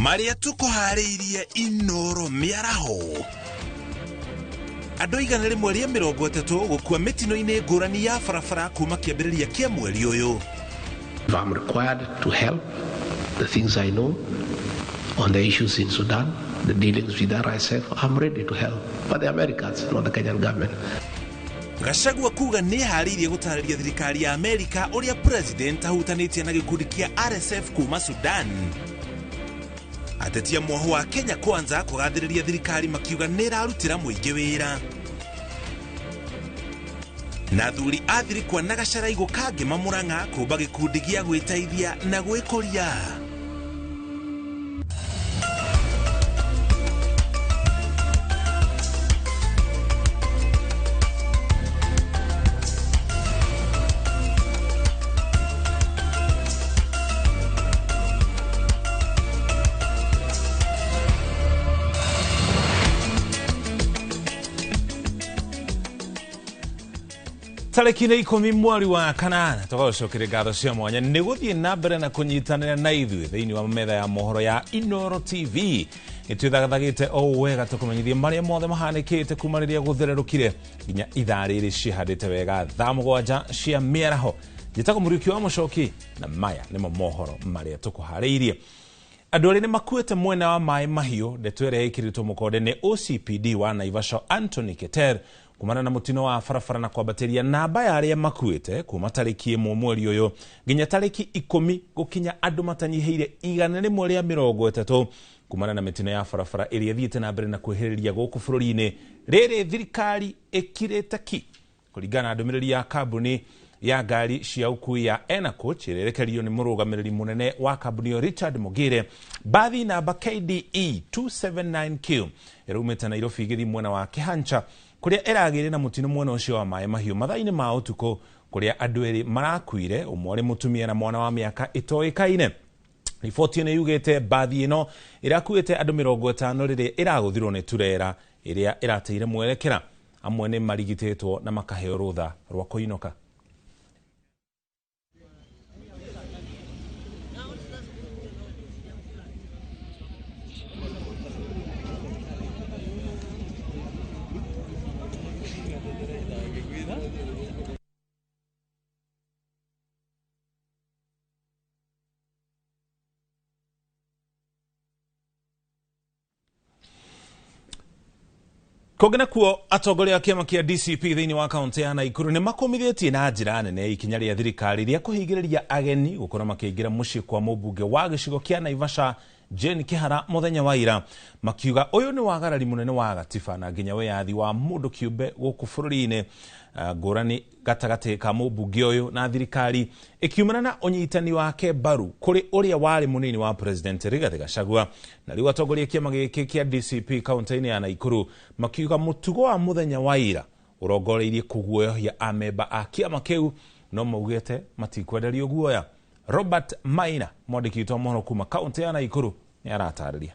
Marĩa tũkũharĩirie Inoro mĩaraho. Andũ 130 gũkua mĩtino-inĩ ngũrani ya barabara kuma kĩambĩrĩria kĩa mweri ũyũ. If I'm required to help the things I know on the issues in Sudan, the dealings with RSF, I'm ready to help. But the Americans, not the Kenyan government. Gachagua kuga nĩ eharĩirie gũtarĩria thirikari ya Amerika ũrĩa president ahutanĩtie na gĩkundi kĩa RSF kuma Sudan. Atetia mwoho wa Kenya Kwanza kũgathĩrĩria thirikari makiuga nĩ ĩrarutĩra mũingĩ wĩra. Na athuri a Thirikwa na Gacaraigũ Kangĩ Murang'a kũmba gĩkundi gĩa gwĩteithia na gwĩkũria. Tarĩki nĩ 10 mweri wa kanana tũgagũcokeria ngatho cia mwanya nĩ gũthiĩ na mbere na kũnyitanĩra na ithuĩ thĩinĩ wa metha ya mohoro ya Inoro TV. Nĩ twĩthagathagĩte o wega tũkũmenyithie marĩa mothe mahanĩkĩte kuma rĩrĩa gũthererũkire nginya ithaa rĩrĩ cihandĩte wega thaa 7 cia mĩaraho. Njĩtagwo Mũriũki wa Mũcoki na maya nĩmo mohoro marĩa tũkũharĩirie. Andũ erĩ nĩ makuĩte mwena wa maĩ mahiũ, ndeto ĩrĩa ĩkĩrĩtwo mũkonde nĩ OCPD wa Naivasha Anthony Keter kumana na mutino wa barabara na kwambatĩria namba ya arĩa makuĩte kuma tarĩki 1 mweri ũyũ nginya tarĩki 10 gũkinya andũ matanyihĩire 130 kumana na mĩtino ya barabara ĩrĩa ĩthiĩte na mbere na kwĩhĩrĩria gũkũ bũrũri-inĩ. Rĩrĩ thirikari ĩkirĩte ki kũringana na ndũmĩrĩri ya kambuni ya ngari cia ũkui ya Enacoach ĩrĩa ĩrekereirio nĩ mũrũgamĩrĩri mũnene wa kambuni ĩyo Richard Mugire. Bathi namba KDE 279Q ĩraumĩte Nairobi ĩgĩthiĩ mwena wa Kĩhancha kũrĩa ĩragĩire na mũtino mwena ũcio wa maĩ mahiũ mathaa-inĩ ma ũtukũ kũrĩa andũ erĩ marakuire, ũmwe arĩ mũtumia na mwana wa mĩaka ĩtoĩkaine. Riboti ĩno yugĩte mbathi ĩno ĩrakuĩte andũ 50 rĩrĩa ĩragũthirwo nĩ turera ĩrĩa ĩrateire mwerekera. Amwe nĩ marigitĩtwo na makaheo rũtha rwa kũinũka. Kũngĩ kuo atongoria a kĩama kĩa DCP thĩinĩ wa kaunti ya Naikuru nĩ makũmithĩtie na njĩra nene ikinya rĩa thirikari rĩa kũhingĩrĩria ageni gũkorwo makĩingĩra mũciĩ kwa mũmbunge wa gĩcigo kĩa Naivasha Jane Kihara mũthenya wa ira, makiuga ũyũ nĩ wagarari mũnene wa gatiba na nginya wĩyathi wa mũndũ kĩũmbe gũkũ bũrũri-inĩ. Ngũrani gatagatĩ ka mũmbunge ũyũ na thirikari ĩkiumana na ũnyitani wake mbaru kũrĩ ũrĩa warĩ mũnini wa president Rigathĩ Gachagua. Na rĩu atongoria kĩama gĩkĩ kĩa DCP kaunti-inĩ ya Naikuru makiuga mũtugo wa mũthenya wa ira ũrongoreirie kũguoyohia amemba a kĩama kĩu, no maugĩte matikwenderio guoya. Robert Maina mwandĩki witũ wa mohoro kuma kaunti ya Naikuru nĩ aratarĩria.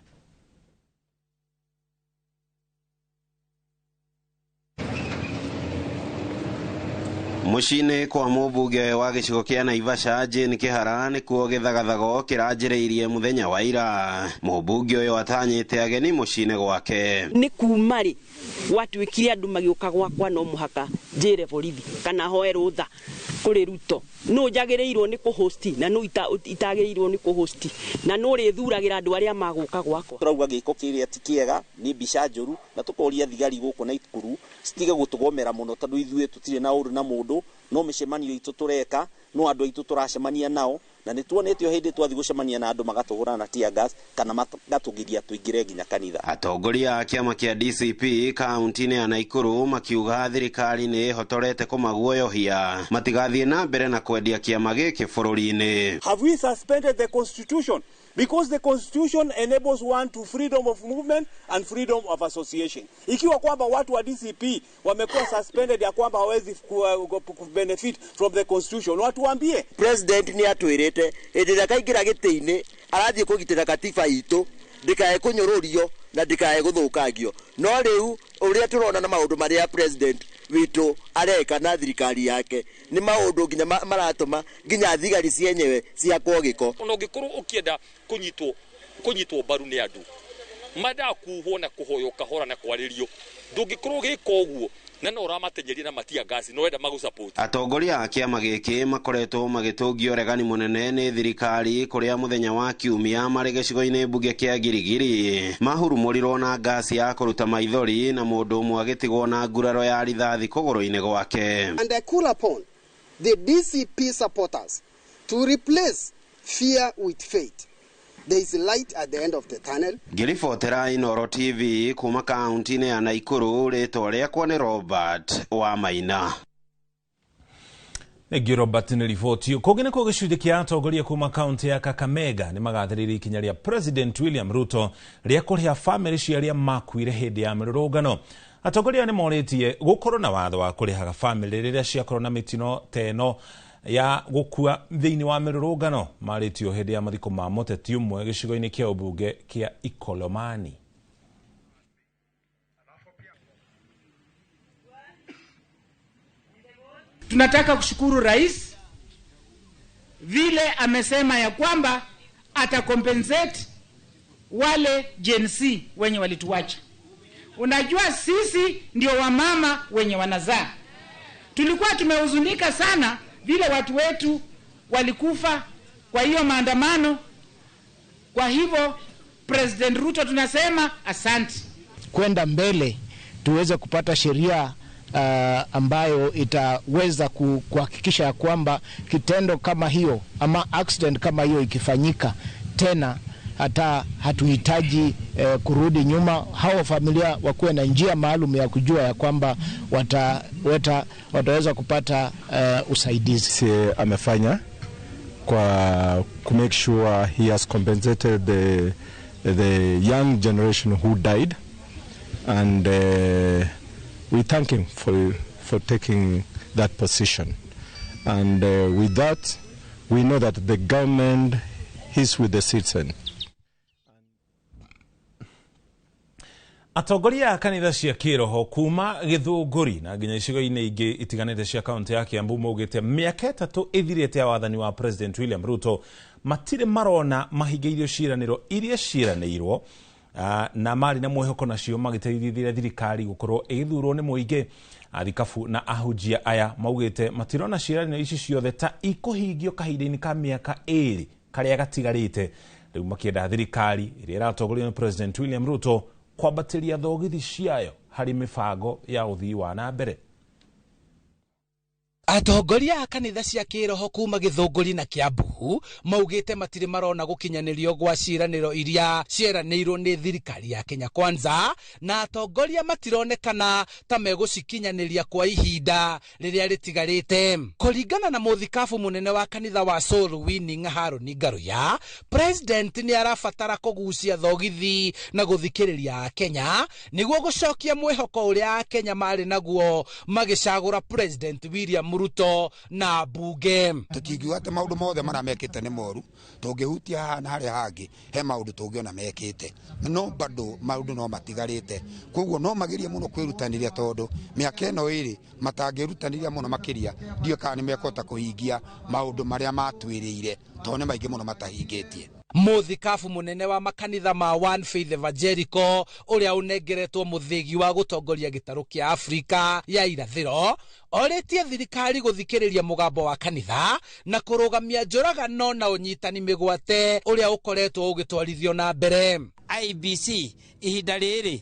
Mũciĩ-inĩ kwa mũmbunge wa gĩcigo kĩa Naivasha Jane Kihara nĩkuo gĩthagathago kĩranjĩrĩirie mũthenya wa ira. Mũmbunge ũyũ atanyĩte ageni mũciĩ-inĩ gwake. Nĩ kuma rĩ gwatuĩkire andũ magĩũka gwakwa no mũhaka njĩre borithi kana hoe rũtha kũrĩ Ruto nũ njagĩrĩirwo nĩ kũhosti na nũ itagĩrĩirwo nĩ kũhosti na nũ ũrĩthuragĩra andũ arĩa magũka gwakwa. Tũrauga gĩko kĩrĩa ti kĩega, nĩ mbica njũru, na tũkoria thigari gũkũ Naikuru citige gũtũgomera mũno tondũ ithuĩ tũtirĩ na ũru na mũndũ, no mĩcemanio itũ tũreka, no andũ aitũ tũracemania nao, na nĩ tuonete o hĩndĩ twathiĩ gũcemania na andũ magatũhũra na tear gas kana magatũgiria tũingĩre nginya kanitha. Atongoria a kĩama kĩa DCP kaunti-inĩ ya Naikuru makiuga thirikari nĩ ĩhotorete kũmaguoyohia matigathiĩ na mbere na kwendia kĩama gĩkĩ bũrũri-inĩ. Have we suspended the constitution? Because the constitution enables one to freedom of movement and freedom of association. Ikiwa kwamba watu wa DCP wamekuwa suspended ya kwamba hawezi benefit from the constitution, watu waambie. President ni atwirite ĩndĩ ĩrĩa akaingĩra gĩtĩ-inĩ arathiĩ kũgitĩra katiba itũ ndĩkae kũnyũrũrio na ndĩkae gũthũkangio. No rĩu ũrĩa tũrona na maũndũ marĩa president witũ areka na thirikari yake nĩ maũndũ nginya maratũma nginya thigari cienyewe ciakwo gĩko. Ona ũngĩkorwo ũkĩenda kũnyitwo Kunyitwo mbaru ni andu mendaga kuhwo na kuhoywo kahora na kwaririo. Ndungikorwo ugika uguo na no uramatenyeria na matia gas no wenda magusupport. Atongoria a kĩama gĩkĩ makoretwo magĩtũngio ũregani mũnene nĩ thirikari kũrĩa mũthenya wa kiumia marĩ gĩcigo-inĩ mbunge kĩa Girigiri mahurumũrirwo na ngasi ya kũruta maithori na mũndũ ũmwe agĩtigwo na nguraro ya rithathi kũgũrũ-inĩ gwake. And I call upon the DCP supporters to replace fear with faith. There is light at the end of the tunnel. Ngĩribotera Inooro TV kuma kaunti-inĩ ya Naikuru, rĩtwa rĩakwa nĩ Robert wa Maina. Thengiũ Robert nĩ riboti. Kũngĩ nĩkuo gĩcunjĩ kĩa atongoria kuma kaunti ya Kakamega nĩ magathĩrĩirie ikinya rĩa President William Ruto rĩa kũrĩha bamĩrĩ cia arĩa makuire hĩndĩ ya mĩrũrũngano. Atongoria nĩ morĩtie gũkorwo na watho wa kũrĩhaga bamĩrĩ rĩrĩa ciakorwo na mĩtino ta ĩno ya gũkua thĩinĩ wa mĩrũrũngano. Marĩtio hĩndĩ ya mathiko ma mũteti ũmwe gĩcigo-inĩ kĩa ũmbunge kĩa Ikolomani. Tunataka kushukuru rais vile amesema ya kwamba atakompensate wale Gen Z wenye walituacha. Unajua sisi ndio wamama wenye wanazaa. Tulikuwa tumehuzunika sana vile watu wetu walikufa kwa hiyo maandamano. Kwa hivyo President Ruto tunasema asante. Kwenda mbele tuweze kupata sheria ambayo itaweza kuhakikisha ya kwamba kitendo kama hiyo ama accident kama hiyo ikifanyika tena, hata hatuhitaji kurudi nyuma. Hawa familia wakuwe na njia maalum ya kujua ya kwamba wataweza kupata usaidizi. Amefanya kwa ku make sure he has compensated the young generation who died, and we thank him for taking that position. And with that, we know that the government is with the citizen. Atongoria a kanitha cia kĩroho kuma Gĩthũngũri na nginya icigo-inĩ ingĩ itiganĩte cia kaunti ya Kiambu maugĩte mĩaka 3 ĩthirĩte ya wathani wa President William Ruto matirĩ marona mahingĩirio ciĩranĩro iria ciĩranĩirwo na marĩ na mwĩhoko nacio magĩteithĩrĩria thirikari gũkorwo ĩgĩthurwo nĩ mũingĩ. Athikabu na ahunjia aya maugĩte matirona ciĩranĩro ici ciothe ta ikũhingio kahinda-inĩ ka mĩaka 2 karĩa gatigarĩte. Rĩu makĩenda thirikari ĩrĩa ĩratongorio nĩ President William Ruto kwambatĩria thogithi ciayo harĩ mĩbango ya ũthii wa na mbere. Atongoria a kanitha cia kĩroho kuma Gĩthũngũri na Kiambu maugĩte matirĩ marona gũkinyanĩrio gwa ciĩranĩro iria cieranĩirwo nĩ thirikari ya Kenya Kwanza, na atongoria matironekana ta megũcikinyanĩria kwa ihinda rĩrĩa rĩtigarĩte. Kũringana na mũthikabu mũnene wa kanitha wa Soul Winning Harũni Ngaruya, President nĩ arabatara kũgucia thogithi na gũthikĩrĩria Akenya nĩguo gũcokia mwĩhoko ũrĩa Akenya marĩ naguo magĩcagũra President William Ruto na bunge. Tutingiuga atĩ maũndũ mothe marĩa mekĩte nĩ moru, tũngĩhutia haha na harĩa hangĩ he maũndũ tũngĩona mekĩte, no bado maũndũ no matigarĩte. Koguo no magerie mũno kwĩrutanĩria, tondũ mĩaka ĩno 2 matangĩrutanĩria mũno makĩria ndiũĩ kana nĩ mekũhota kũhingia maũndũ marĩa matwĩrĩire, tondũ nĩ maingĩ mũno matahingĩtie. Mũthikabu mũnene wa makanitha ma One Faith Evangelical ũrĩa ũnengeretwo mũthĩgi wa gũtongoria gĩtarũ kĩa Afrika ya irathĩro orĩtie thirikari gũthikĩrĩria mũgambo wa kanitha na kũrũgamia njũragano na ũnyitani mĩgwate ũrĩa ũkoretwo ũgĩtwarithio na mbere. IBC ihinda rĩrĩ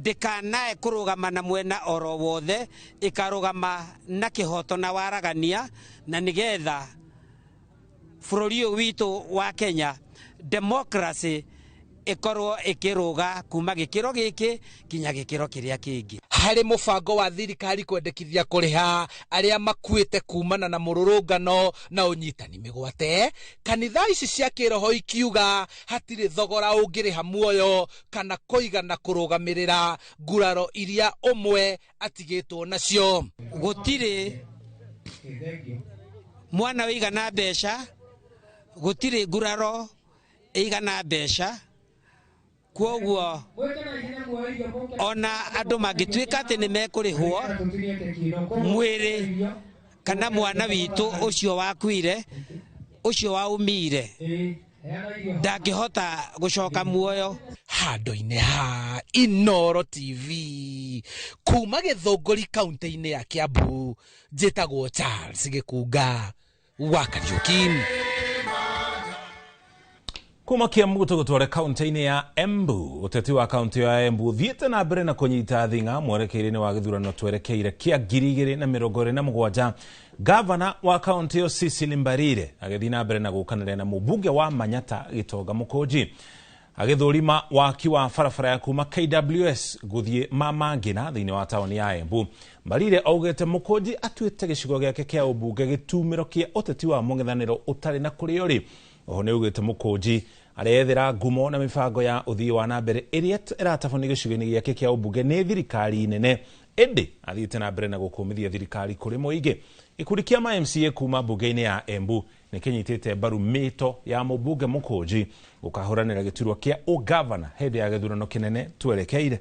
ndĩkanae kũrũgama na mwena oro wothe, ĩkarũgama na kĩhoto na waragania, na nĩgetha bũrũri ũyũ witũ wa Kenya democracy ĩkorwo ĩkĩrũga kuma gĩkĩro gĩkĩ kinya gĩkĩro kĩrĩa kĩngĩ. Harĩ mũbango wa thirikari kwendekithia kũrĩha arĩa makuĩte kumana na mũrũrũngano na ũnyitani mĩgwate, kanitha ici cia kĩroho ikiuga hatirĩ thogora ũngĩrĩha muoyo kana kũigana kũrũgamĩrĩra nguraro iria ũmwe atigĩtwo nacio. Gũtirĩ mwana ũigana mbeca, gũtirĩ nguraro ĩigana mbeca, kwoguo ona andũ mangĩtuĩka atĩ nĩ mekũrĩhwo mwĩrĩ kana mwana witũ ũcio wakuire, ũcio waumire, Ndangĩhota gũcoka muoyo. Handũ-inĩ ha Inooro TV kuma Gĩthũngũri kaunti-inĩ ya Kiambu, njĩtagwo Charles Gĩkunga wa Kariuki. Kuma Kiambu tũgũtware kaunti-inĩ ya Embu. Ũteti wa kaunti ya Embu ũthiĩte na mbere na kũnyita thing'a mwerekeire-inĩ wa gĩthurano twerekeire kĩa 2027. Gavana wa kaunti ĩyo Cecily Mbarire agĩthiĩ na mbere na gũkanĩrĩra na mũmbunge wa Manyata Gĩtonga Mũkũnji agĩthũrima waki wa barabara ya kuma KWS gũthiĩ Mama Ngina thĩinĩ wa taũni ya Embu. Mbarire augĩte Mũkũnji atuĩte gĩcigo gĩake kĩa ũmbunge gĩtumĩro kĩa ũteti wa mũng'ethanĩro ũtarĩ na kũrĩa ũrĩ. Oho nĩ augĩte Mũkũnji arethera ngumo na mĩbango ya ũthii wa na mbere ĩrĩa ĩratabanio gĩcigo-inĩ gĩake kĩa ũmbunge nĩ thirikari nene, ĩndĩ athiĩte na mbere na gũkũmithia thirikari kũrĩ mũingĩ. Gĩkundi kĩa ma MCA kuma mbunge-inĩ ya Embu nĩ kĩnyitĩte mbaru mĩto ya mũmbunge Mũkũnji gũkahũranĩra gĩturwa kĩa ũgavana hĩndĩ ya gĩthurano kĩnene twerekeire.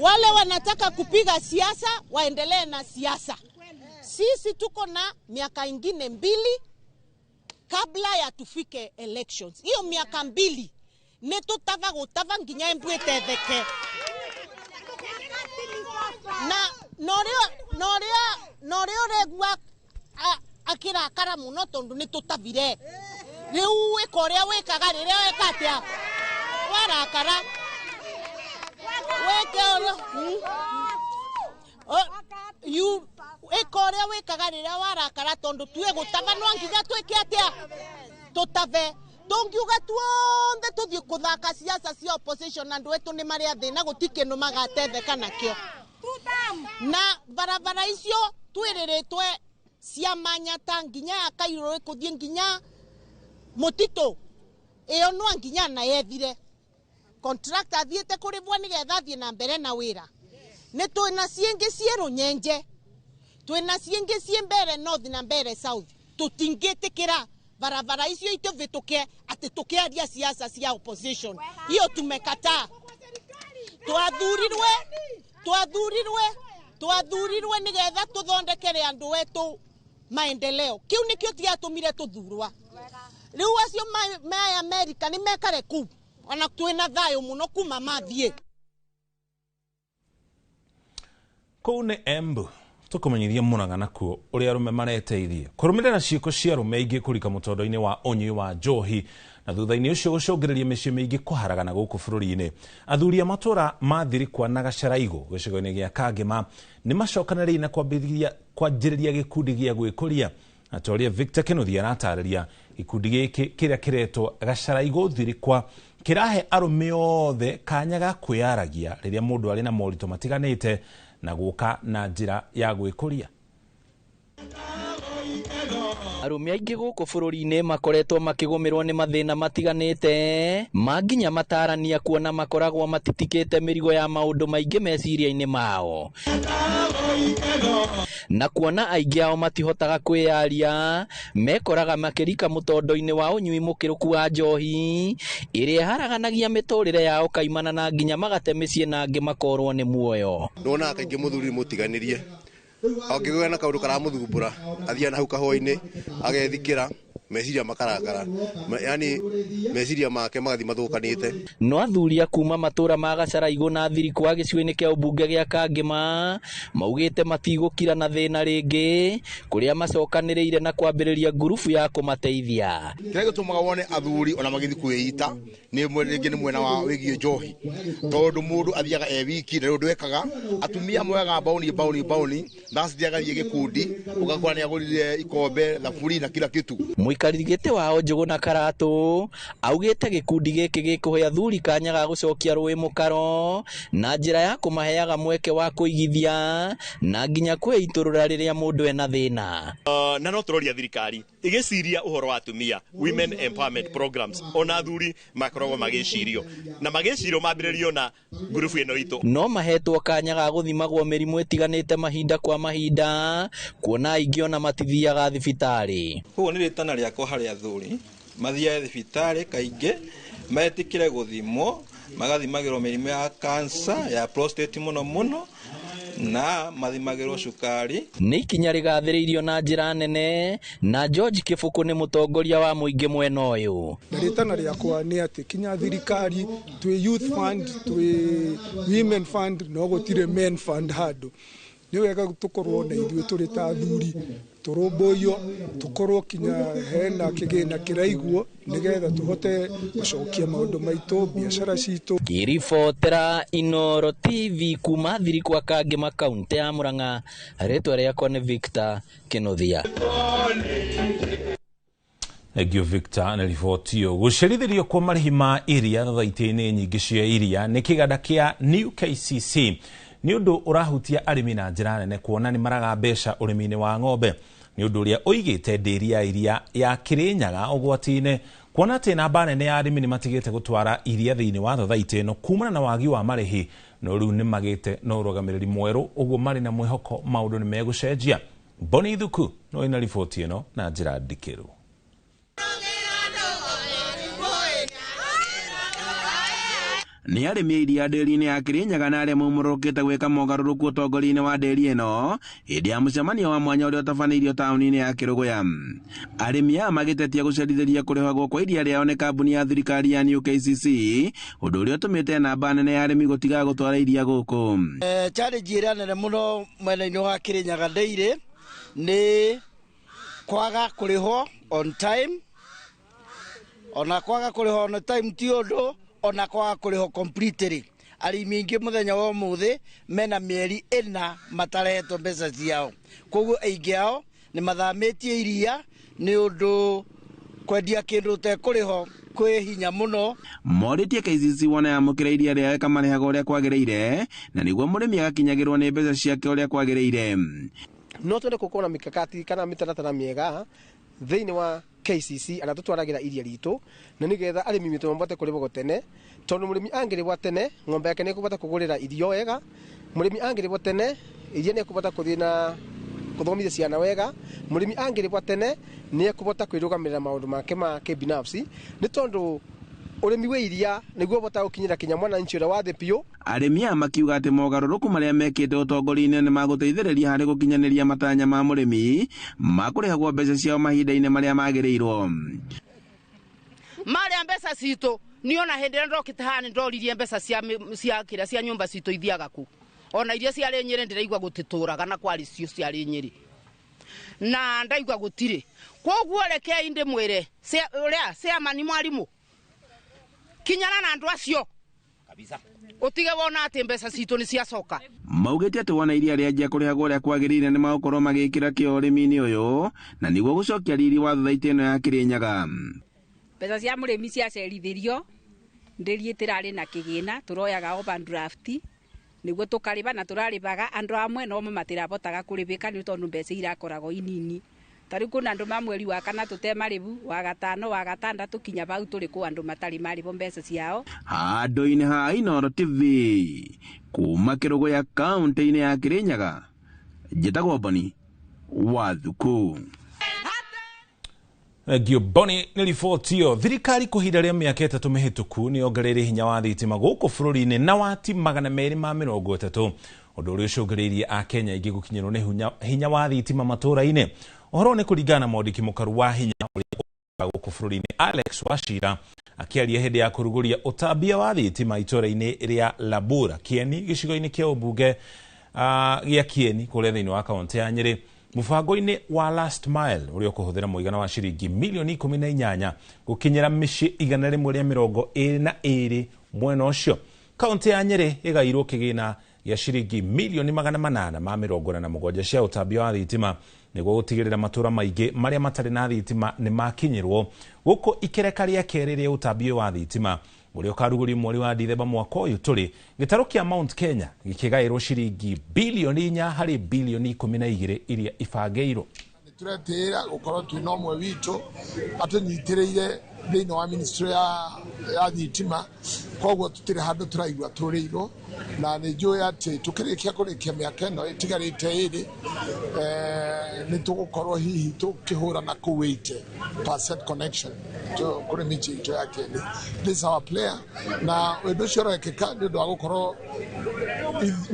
Wale wanataka kupiga siasa waendelee na siasa. Sisi tuko na miaka ingine 2 kabla ya tufike elections. Hiyo miaka 2 ne tutava gutava nginya Embu ĩtetheke. Na norio regua akirakara muno tondu ni tutavire. Riu wika uria wikaga riria weka atia warakara. Ĩka ũrĩa wĩkaga rĩrĩa warakara tondũ tuĩ gũtava no nginya twĩke atĩa tũtave. Tũngiuga tuothe tũthiĩ kũthaka siasa cia opposition andũ etũ nĩ marĩ a thĩna gũtirĩ kĩndũ magatetheka nakĩo. Na barabara icio twĩrĩrĩtwe cia Manyata nginya ya Kairũ kũthiĩ nginya Mũtitũ ĩyo no nginya na yethire. Contractor athiĩte kũrĩbwo nĩgetha athiĩ na mbere na wĩra. Nĩ twĩna ciĩngĩ ciĩ Rũnyenje, twĩna ciĩngĩ ciĩ Mbere North na Mbere South. Tũtingĩtĩkĩra barabara icio itũvĩtũke atĩ tũkĩaria siasa cia opposition. Hiyo tumekataa. Twathurirwe nĩgetha tũthondekere andũ etũ maendeleo. Kĩu nĩkĩo tiatũmire tũthurwa. Rĩu acio me America nĩ mekare kũu. Ona twĩna thayũ mũno kuma mathiĩ. Kũu nĩ Embu tũkũmenyithia Mũrang'a nakuo ũrĩa arũme mareteithia kũrũmĩrĩra ciĩko cia arũme aingĩ kũrika mũtondo-inĩ wa ũnyui wa njohi na thutha-inĩ ũcio gũcũngĩrĩria mĩciĩ mĩingĩ kũharagana gũkũ bũrũri-inĩ. Athuri a matũra ma Thirikwa na Gacaraigũ gĩcigo-inĩ gĩa Kangema nĩ macokanĩrĩire na kwanjĩrĩria gĩkundi gĩa gwĩkũria. Atoria Victor Kĩnuthia aratarĩria gĩkundi gĩkĩ kĩrĩa kĩretwo Gacaraigũ Thirikwa kĩrahe arũme othe kanya ga kwĩyaragia rĩrĩa mũndũ arĩ na moritũ matiganĩte na gũka na njĩra ya gwĩkũria. Arũme aingĩ gũkũ bũrũri-inĩ makoretwo makĩgũmĩrwo nĩ mathĩna matiganĩte ma nginya matarania kuona makoragwo matitikĩte mĩrigo ya maũndũ maingĩ meciria-inĩ mao, na kuona aingĩ ao matihotaga kwĩyaria mekoraga makĩrika mũtondo-inĩ wa ũnyui mũkĩrũku wa njohi ĩrĩa ĩharaganagia mĩtũrĩre yao kaimana na nginya magate mĩciĩ na angĩ makorwo nĩ muoyo. Nĩwonaga kaingĩ mũthuri mũtiganĩrie angĩgĩa na kaũndũ karamũthumbũra athiaga na hau kahũa-inĩ agethikĩra meciria makarakara, yani meciria make magathi mathũkanĩte. No athuri a kuma matũra ma Gacaraigũ na Thirikwa gĩcigo-inĩ kĩa ũmbunge gĩa Kangema maugĩte matigũkira na thĩna rĩngĩ kũrĩa macokanĩrĩire na kwambĩrĩria ngurubu ya kũmateithia. Kĩrĩa gĩtũmaga wone athuri ona magĩthiĩ kwĩita nĩ rĩngĩ nĩ mwena wa wĩgiĩ njohi, tondũ mũndũ athiaga e wiki na ũndũ ekaga atumia moyaga baoni baoni baoni thacithiaga gĩkundi ũgakora nĩ agũrire ikombe thaburi na kila kitu. Mũikari Mũikarĩri gĩtĩ wa Njũgũna Karatũ augĩte gĩkundi gĩkĩ gĩkũhe athuri kanya ga gũcokia rũĩ mũkaro na njĩra ya kũmaheaga mweke wa kũigithia na nginya kwĩitũrũra rĩrĩa mũndũ ena thĩna. Na no tũroria thirikari ĩgĩciria ũhoro wa atumia, women empowerment programs, ona athuri makoragwo magĩcirio na magĩcirio mambĩrĩrio na ngurubu ĩno itũ. No mahetwo kanya ga gũthimagwo mĩrimũ ĩtiganĩte mahinda kwa mahinda, kuona aingĩ ona matithiaga thibitarĩ. Koguo nĩ rĩtana rĩakwa harĩ athuri mathiage thibitarĩ kaingĩ, metĩkĩre gũthimwo, magathimagĩrwo mĩrimũ ya cancer ya prostate mũno mũno, na mathimagĩrwo cukari. Nĩ ikinya rĩgathĩrĩirio na njĩra nene na George Kĩbũkũ nĩ mũtongoria wa mũingĩ mwena ũyũ. Na rĩtana rĩakwa nĩ atĩ kinya thirikari twĩ youth fund, twĩ women fund, no gũtirĩ men fund handũ. Nĩ wega tũkorwo na ithuĩ tũrĩ ta athuri tũrũmbũiyo, tũkorwo kinya hena kĩgĩna kĩraiguo nĩgetha tũhote gũcokia maũndũ maitũ, biacara citũ. Ngĩribotera Inooro TV kuma Thirikwa Kangema kaunti ya Murang'a, rĩtwa rĩakwa nĩ Victor Kĩnuthia. Thank you Victor na riboti ĩyo. Gũcerithĩrio kwa marĩhi ma iria thothaitĩ-inĩ nyingĩ cia iria nĩ kĩganda kĩa New KCC nĩ ũndũ ũrahutia arĩmi na njĩra nene, kuona nĩ maraga mbeca ũrĩmi-inĩ wa ng'ombe. Nĩ ũndũ ũrĩa ũigĩte ndĩri ya iria ya Kĩrĩnyaga ũgwati-inĩ, kuona atĩ namba nene ya arĩmi nĩ matigĩte gũtwara iria thĩinĩ wa thothaitĩ ĩno kumana na wagi wa marĩhi, no rĩu nĩ magĩte na ũrũgamĩrĩri mwerũ, ũguo marĩ na mwĩhoko maũndũ nĩ megũcenjia. Boni Thuku no ĩna riboti ĩno na njĩra ndikĩru. Nĩ arĩmi a iria ndĩri-inĩ ya Kĩrĩnyaga na arĩa maumũrũkĩte gwĩka mogarũrũku ũtongoria-inĩ wa ndĩri ĩno hĩndĩ ya mũcemanio wa mwanya ũrĩa ũtabanĩirio taũni-inĩ ya Kĩrũgũya. Arĩmi aya magĩtetia gũcerithĩria kũrĩhagwo kwa iria rĩao nĩ kambuni ya thirikari ya New KCC, ũndũ ũrĩa ũtũmĩte namba nene ya arĩmi gũtiga gũtwara iria gũkũ. Challenge ĩrĩa nene mũno mwena-inĩ wa Kĩrĩnyaga Dairy nĩ kwaga kũrĩhwo on time, ona kwaga kũrĩhwo on time ti ũndũ, ona kwaga kũrĩhwo completely. Arĩmi aingĩ mũthenya wa ũmũthĩ mena mĩeri 4 matarehetwo mbeca ciao, koguo aingĩ ao nĩ mathamĩtie iria nĩ ũndũ kwendia kĩndũ ũtekũrĩhwo kwĩ hinya mũno. Morĩtie KCC wona yamũkĩra iria rĩao ĩkamarĩhaga ũrĩa kwagĩrĩire, na nĩguo mũrĩmi agakinyagĩrwo nĩ mbeca ciake ũrĩa kwagĩrĩire. No twende gũkorwo na mikakati kana mĩtaratara mĩega thĩinĩ wa KCC arĩa tũtwaragĩra iria ritũ, na nĩgetha arĩmi witũ mabote kũrĩhwo tene, tondũ mũrĩmi angĩrĩhwo tene ng'ombe yake nĩĩkũbota kũgũrĩra irio wega, mũrĩmi angĩrĩhwo tene iria nĩekũbota kũthiĩ na kũthomithia ciana wega, mũrĩmi angĩrĩhwo tene nĩekũbota kwĩrũgamĩrĩra maũndũ make ma kĩbinafsi, nĩ tondũ ũrĩmi wa iria nĩguo ũbotaga gũkinyĩra kinya mwananchi ũrĩa wa thĩ biũ. Arĩmi aya makiuga atĩ mogarũrũku marĩa mekĩte ũtongoria-inĩ nĩ magũteithĩrĩria harĩ gũkinyanĩria matanya ma mũrĩmi ma kũrĩhagwo mbeca ciao mahinda-inĩ marĩa magĩrĩirwo. Marĩa mbeca citũ niĩ ona hĩndĩ ĩrĩa ndokĩte haha nĩ ndoririe mbeca cia kĩrĩa cia nyũmba citũ ithiaga kũ, ona iria ciarĩ Nyĩrĩ ndĩraigua gũtitũraga na kwarĩ cio ciarĩ Nyĩrĩ na ndaigua gũtirĩ. Koguo rekei ndĩmwĩre ũrĩa ciamani mwarimũ kinyana na andũ acio kabisa, utige wona atĩ mbeca citũ nĩ ciacoka. Maugĩte atĩ wona iria rĩanjia kũrĩhagwo ũrĩa kwagĩrĩire nĩ magũkorwo magĩkĩra kĩo ũrĩmi-inĩ ũyũ na nĩguo gũcokia riri wa thothaitĩ ĩno ya Kĩrĩnyaga. Mbeca cia mũrĩmi ciacerithĩrio ndĩri ĩtĩrarĩ na kĩgĩna, tũroyaga overdraft nĩguo tũkarĩba, na tũrarĩbaga andũ amwe no matirabotaga kũrĩbĩka nĩ tondũ mbeca irakoragwo inini. Ta rĩu kwĩna andũ ma mweri wa kana tũtemarĩbu, wa gatano, wa gatandatũ, kinya bau tũrĩ kũ andũ matarĩ marĩbwo mbeca ciao. Handũ-inĩ ha Inooro TV kuma Kĩrũgũya kaũntĩ-inĩ ya Kĩrĩnyaga, njĩtagwo Boni wa Thuku. Thank Boni nĩ riboti ĩyo. Thirikari kwa ihinda rĩa mĩaka 3 mĩhĩtũku nĩ yongereire hinya wa thitima gũkũ bũrũri-inĩ na wati 230, ũndũ ũrĩa ũcũngĩrĩirie Akenya aingĩ gũkinyĩrwo nĩ hinya wa thitima matũũra-inĩ. Ũhoro nĩ kũringana na mwandĩki mũkaru wa hinya ũrĩa gũkũ bũrũri-inĩ Alex Wachira akĩaria hĩndĩ ya kũrugũria ũtambia wa thitima itũũra-inĩ rĩa Labura Kieni gĩcigo-inĩ kĩa ũmbunge gĩa Kieni kũrĩa thĩinĩ wa kaũntĩ ya Nyĩrĩ mũbango-inĩ wa Last Mile ũrĩa ũkũhũthĩra mũigana wa ciringi milioni 18 gũkinyĩra mĩciĩ 122 mwena ũcio. Kaũntĩ ya Nyĩrĩ ĩgairwo kĩgĩna gĩa ciringi milioni 847 cia ũtambia wa thitima nĩguo gũtigĩrĩra matũra maingĩ marĩa matarĩ na thitima nĩ makinyĩrwo gũkũ ikereka rĩa kerĩ rĩa ũtambia wa thitima ũrĩa ũkarugũrio mweri wa Dithemba mwaka ũyũ tũrĩ. Gĩtarũ kĩa Mount Kenya gĩkĩgaĩrwo ciringi bilioni 4 harĩ bilioni 12 iria ibangĩirwo. Turetĩĩra gũkorwo twĩna ũmwe witũ atũnyitĩrĩire thĩinĩ wa ministry ya thitima, koguo tũtirĩ handũ tũraigua tũrĩirwo, na nĩ njũĩ atĩ tũkĩrĩkia kũrĩkia mĩaka ĩno ĩtigarĩte ĩrĩ, nĩ tũgũkorwo hihi tũkĩhũrana kũu 80% connection kũrĩ mĩciĩ itũ ya Kenya. This is our player, na ũndũ ũcio ũrekĩka nĩ ũndũ wa gũkorwo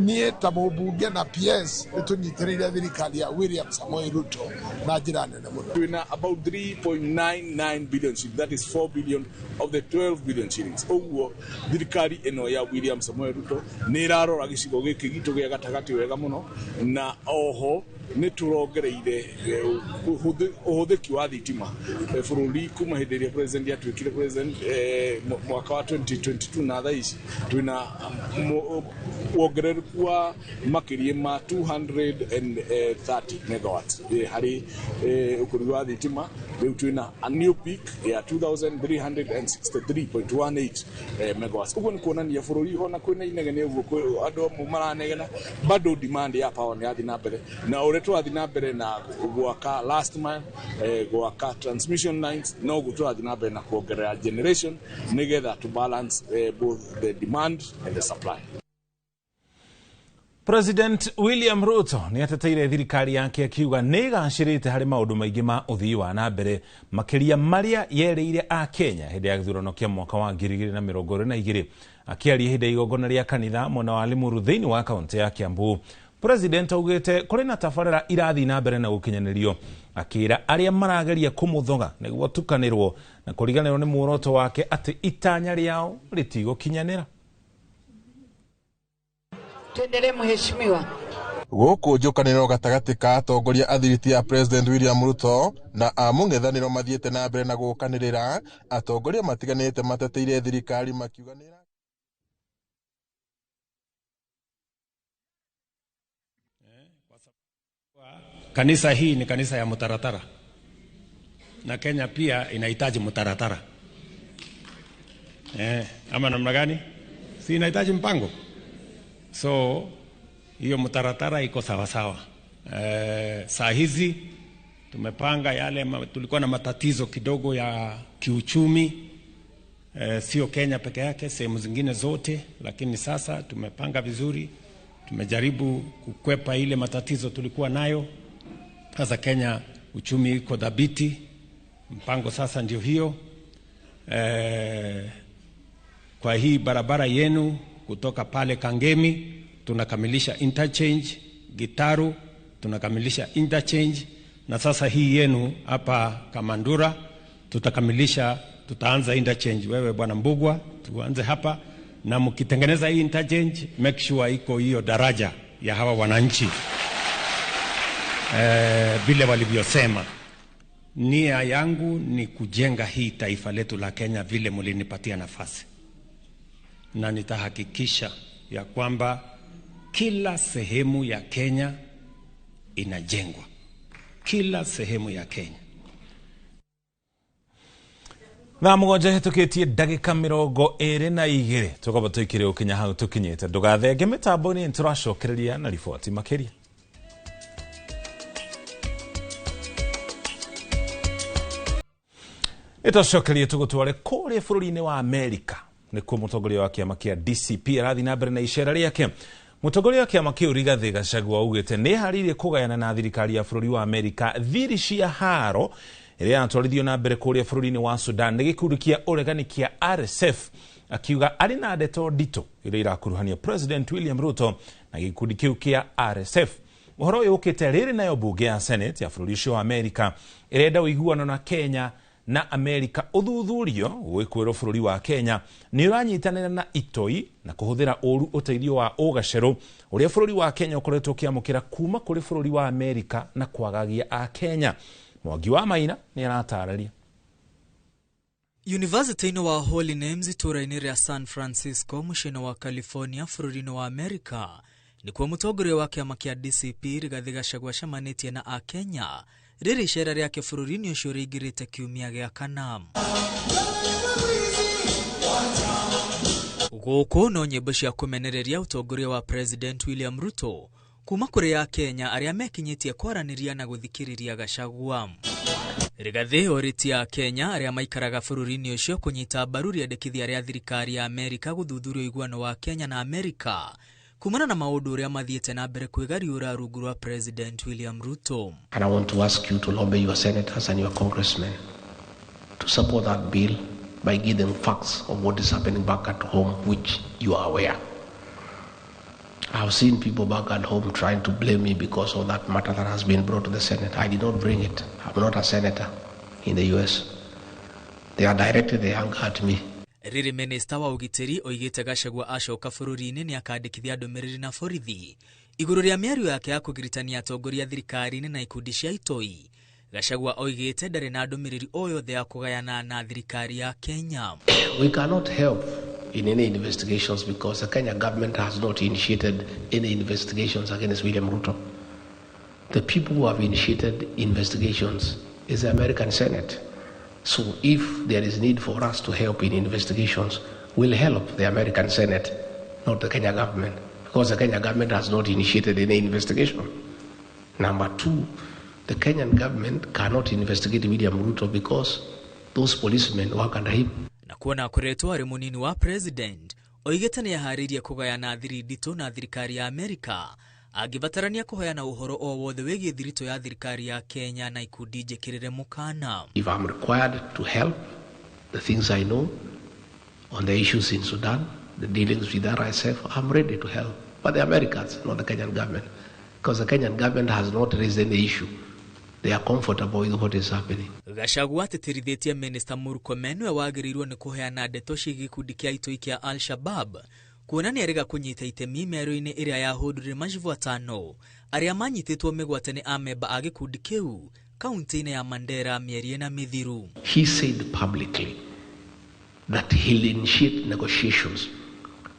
niĩ ta mũmbunge na PS nĩ tũnyitĩrĩire thirikari ya William Samoei Ruto na njĩra nene mũno. Twĩna about 3.99 billion shillings, that is 4 billion of the 12 billion shillings. Ũguo thirikari ĩno ya William Samoei Ruto nĩ ĩrarora gĩcigo gĩkĩ gitũ gĩa gatagatĩ wega mũno, na oho nĩ tũrongereire ũhũthĩki wa thitima bũrũri kuma hĩndĩ ĩrĩa president atuĩkire president mwaka wa 2022 na thaa ici twĩna wongerereku wa makĩria ma 230 megawatts harĩ ũkũri wa thitima. Rĩu twĩna a new peak ya 2363.18 megawatts. Ũguo nĩ kuonania bũrũri ona kwĩna inegene ũguo andũ amwe maranegena, bado demand ya power nĩ yathiĩ na mbere, na ũrĩa tũrathiĩ na mbere na gwaka last mile, gwaka transmission lines, noguo tũrathiĩ na mbere na kuongerera generation nĩgetha to balance both the demand and the supply. President William Ruto nĩ ateteire thirikari yake akiuga nĩ ĩgacĩrĩte harĩ maũndũ maingĩ ma ũthii wa na mbere makĩria marĩa yerĩire a Kenya hĩndĩ ya gĩthurano kĩa mwaka wa 2022. Akĩaria hĩndĩ ya igongona rĩa kanitha mwena wa Limuru thĩinĩ wa kaũntĩ ya Kiambu, President augĩte kũrĩ na tabarĩra irathiĩ na mbere na gũkinyanĩrio, akĩra arĩa marageria kũmũthoga nĩguo tukanĩrwo na kũriganĩrwo nĩ muoroto wake atĩ itanya rĩao rĩtigũkinyanĩra. Tuendelee mheshimiwa. Gũkũ njũkanĩrĩro gatagatĩ ka atongoria a thiriti ya President William Ruto na a mũng'ethanĩro mathiĩte na mbere na gũkanĩrĩra, atongoria matiganĩte mateteire thirikari makiuga nĩ Kanisa hii ni kanisa ya mtaratara, na Kenya pia inahitaji mtaratara. Ama namna gani? Si inahitaji mpango. So hiyo mtaratara iko sawa sawa. Saa hizi tumepanga yale tulikuwa na matatizo kidogo ya kiuchumi, sio Kenya peke yake, sehemu zingine zote, lakini sasa tumepanga vizuri, tumejaribu kukwepa ile matatizo tulikuwa nayo. Sasa Kenya uchumi iko dhabiti, mpango sasa ndio hiyo. Kwa hii barabara yenu kutoka pale Kangemi tunakamilisha interchange, Gitaru tunakamilisha interchange, na sasa hii yenu hapa Kamandura tutakamilisha, tutaanza interchange. Wewe Bwana Mbugwa, tuanze hapa, na mkitengeneza hii interchange make sure iko hiyo daraja ya hawa wananchi vile walivyosema. Nia yangu ni kujenga hii taifa letu la Kenya vile mlinipatia nafasi, na nitahakikisha ya kwamba kila sehemu ya Kenya inajengwa, kila sehemu ya Kenya. Thaa 7 hĩtũkĩtie ndagĩka 22 tũkorwo tũikĩre ũkinya hau tũkinyĩte. Ndũgathenge mĩtambo-inĩ, nĩtũracokereria na riboti makĩria. Nĩtũcokerie tũgũtware kũrĩa bũrũri-inĩ wa Amerika nĩkuo mũtongoria wa kĩama kĩa DCP arathiĩ na mbere na icera rĩake. Mũtongoria wa kĩama kĩu Rigathĩ Gachagua augĩte nĩeharĩirie kũgayana na thirikari ya bũrũri wa Amerika thiri cia haro ĩrĩa yatwarithio na mbere kũrĩa bũrũri-inĩ wa Sudan nĩ gĩkundi kĩa ũregani kĩa RSF, akiuga arĩ na ndeto nditũ iria irakuruhania President William Ruto na gĩkundi kĩu kĩa RSF. Ũhoro ũyũ ũkĩte rĩrĩ nayo mbunge ya Senate ya bũrũri ũcio wa Amerika ĩrenda ũiguano na Kenya na Amerika ũthuthurio gwĩkwĩrwo bũrũri wa Kenya nĩ ũranyitanĩra na itoi na kũhũthĩra ũru ũteithio wa ũgacerũ ũrĩa bũrũri wa Kenya ũkoretwo ũkĩamũkĩra kuma kũrĩ bũrũri wa Amerika na kwagagia a Kenya. Mwangi wa Maina nĩ aratarĩria. University-inĩ wa Holy Names itũũra-inĩ rĩa San Francisco mũciĩ-inĩ wa California bũrũri-inĩ wa Amerika Nĩkuo mũtongoria wa kĩama kĩa DCP Rigathĩ Gachagua acemanĩtie na Akenya rĩrĩ icera rĩake bũrũri-inĩ ũcio rĩingĩrĩte kiumia gĩa kana. Gũkũ no nyĩmbo cia kũmenereria ũtongoria wa President William Ruto kuma kũrĩ Akenya arĩa mekinyĩtie kwaranĩria na gũthikĩrĩria Gachagua. Rigathĩ orĩtie Akenya arĩa maikaraga bũrũri-inĩ ũcio kũnyita mbaru rĩendekithia rĩa thirikari ya Amerika gũthuthuria ũiguano wa Kenya na Amerika kumana na maũndũ ũrĩa mathiĩte na mbere kwĩgariũra rungu rwa President William Ruto. And I want to ask you to lobby your senators and your congressmen to support that bill by giving facts of what is happening back at home, which you are aware. I've seen people back at home trying to blame me because of that matter that has been brought to the Senate. I did not bring it. I'm not a senator in the US. They are directed their anger at me. Rĩrĩ minista wa ũgitĩri oigĩte Gachagua acoka bũrũri-inĩ nĩ akandĩkithia ndũmĩrĩri na borithi igũrũ rĩa mĩario yake ya kũgiritania atongoria thirikari-inĩ na ikundi cia itoi. Gachagua oigĩte ndarĩ na ndũmĩrĩri o yothe ya kũgayana na thirikari ya Kenya. We cannot help in any investigations because the Kenya government has not initiated any investigations against William Ruto. The people who have initiated investigations is the American Senate. So if there is need for us to help in investigations, we'll help the American Senate, not the Kenya government, because the Kenya government has not initiated any investigation. Number two, the Kenyan government cannot investigate William Ruto because those policemen work under him. Na kuona akoretwo arĩ mũnini wa president oigĩte nĩ aharĩirie kũgayana thiri nditũ na thirikari ya Amerika angĩbatarania kũheana ũhoro o wothe wĩgiĩ thiritũ ya thirikari ya Kenya na ikundi njĩkĩrĩre mũkana. If I'm required to help, the things I know on the issues in Sudan, the dealings with RSF, I'm ready to help. But the Americans, not the Kenyan government, because the Kenyan government has not raised any issue. They are comfortable with what is happening. Gachagua atĩtĩrithĩtie Minister Murkomen nĩwe wagĩrĩirwo nĩ kũheana ndeto ciĩgiĩ gĩkundi kĩa itoi kĩa Al-Shabab kuona nĩ arega kũnyita itemi mĩario-inĩ ĩrĩa yahũndũrire machifu atano arĩa manyitĩtwo mĩgwate nĩ amemba a gĩkundi kĩu kaunti-inĩ ya Mandera mĩeri ĩna mĩthiru. He said publicly that he'll initiate negotiations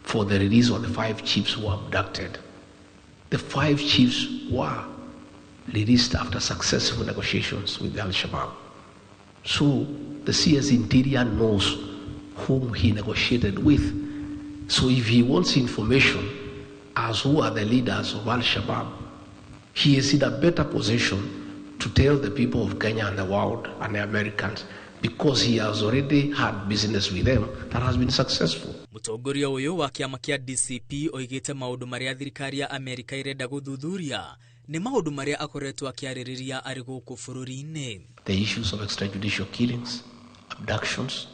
for the release of the 5 chiefs who were abducted. The 5 chiefs were released after successful negotiations with Al-Shabaab. So the CS Interior knows whom he negotiated with. So if he wants information as who are the leaders of Al-Shabaab, he is in a better position to tell the people of Kenya and the world and the Americans, because he has already had business with them that has been successful. Mũtongoria ũyũ wa kĩama kĩa DCP oigĩte maũndũ marĩa thirikari ya Amerika ĩrenda gũthuthuria nĩ maũndũ marĩa akoretwo akĩarĩrĩria arĩ gũkũ bũrũri-inĩ. The issues of extrajudicial killings, abductions,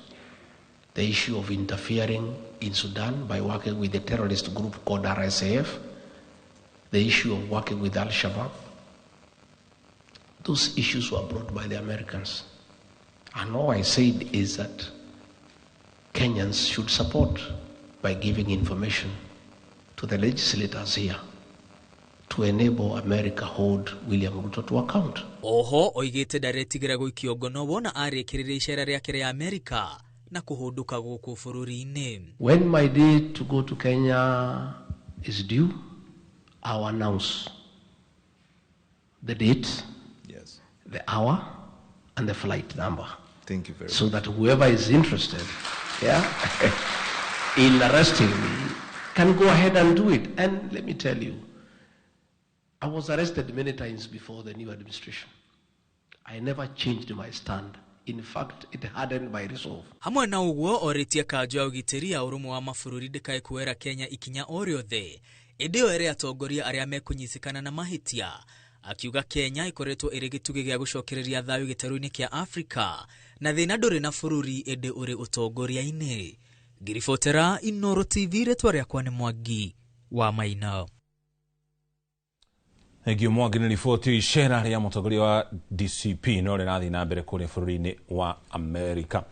the issue of interfering in Sudan by working with the terrorist group called RSAF, the issue of working with Al-Shabaab. Those issues were brought by the Americans. And all I said is that Kenyans should support by giving information to the legislators here to enable America hold William Ruto to account. Oho oigĩte ndaretigĩra gũikio ngono wona arĩkĩrĩria icera rĩake rĩa Amerika na kũhũndũka gũkũ bũrũri-inĩ. When my day to go to Kenya is due, I'll announce the date, yes, the hour, and the flight number. Thank you very so much. That whoever is interested, yeah, in arresting me can go ahead and do it. And let me tell you, I was arrested many times before the new administration. I never changed my stand. In fact, it hardened my resolve. Hamwe na ũguo orĩtie kanjũ ya ũgitĩri ya ũrũmwe wa mabũrũri ndĩkae kuoera Kenya ikinya o rĩothe ĩndĩ ĩyo ĩrĩ atongoria arĩa mekũnyitĩkana na mahĩtia, akiuga Kenya ĩkoretwo ĩrĩ gĩtugĩ gĩa gũcokereria thayũ gĩtarũ-inĩ kĩa Afrika na thĩna ndũrĩ na bũrũri ĩndĩ ũrĩ ũtongoria-inĩ. Ngiribotera Inooro TV, rĩtwa rĩakwa nĩ Mwangi wa Maina. Thank you Mwangi nĩ riboti icera rĩa mũtongoria wa DCP no rĩrathiĩ na mbere kũrĩa bũrũri-inĩ wa Amerika.